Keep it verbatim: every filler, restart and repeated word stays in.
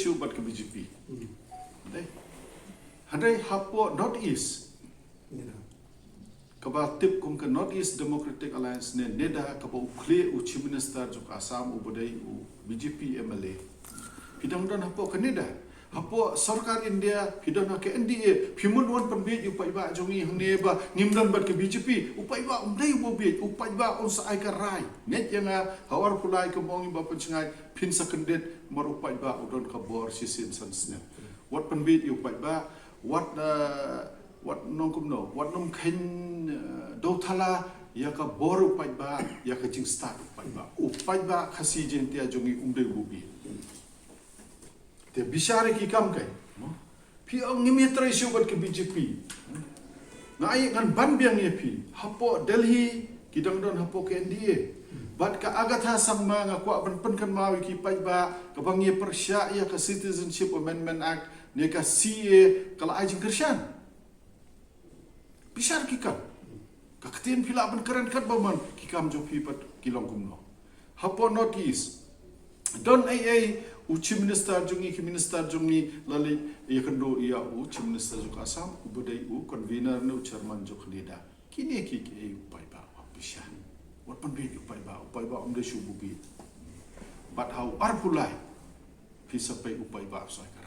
shuh bad ka B J P. Dei. Hynrei hapoh North East, kaba tip kum ka North East Democratic Alliance ne NEDA, kaba u khlieh u Chief Minister jong ka Assam uba dei u B J P M L A. Phi dang don hapoh ka NEDA. Hapoh sorkar India, phi don ha ka N D A, phi mut wan pynbiej u paidbah jong ngi hangne ba ngim don bad ka B J P, u paidbah um dei uba biej, u paidbah un sa ai ka rai. Ngeit ïa nga, ha u arphew lai ka mong ba pynshngaiñ, phin sa kyndit, namar u paidbah u don ka bor shisien san snem. Wat pynbiej ïa u paidbah, wat, eh, wat nongkumno, wat nongkheiñ, eh, dewthala ïa ka bor u paidbah, ïa ka jingstad u paidbah. U paidbah Khasi Jaiñtia jong ngi um dei uba biej. Te bishar ïa ki kam kai. Phi ong ngim ïatrei shuh bad ka B J P. Nga ai ngan ban biang ïa phi. Hapoh Delhi ki dang don hapoh ka N D A. Bad ka Agatha Sangma, nga kwah ban pynkynmaw ïa ki paidbah, kaba ngi pyrshah ïa ka Citizenship Amendment Act ne ka C A, ka la ai jingkyrshan. Bishar ki kam. Ka ktien phi lah ban kren katba mon, ki kam jong phi pat ki long kumno. Hapoh North East, don ei ei, u Chief Minister jong ngi, ki minister jong ngi la leit ïakynduh ïa u Chief Minister jong ka Assam, uba dei u convener ne u chairman jong ka NEDA. Kine ki, ki ei u paidbah, wat bishar. Wat pynbiej u paidbah, u paidbah um dei shuh uba biej. Bad ha u arphew lai, phi sa peit u paidbah u sa ai ka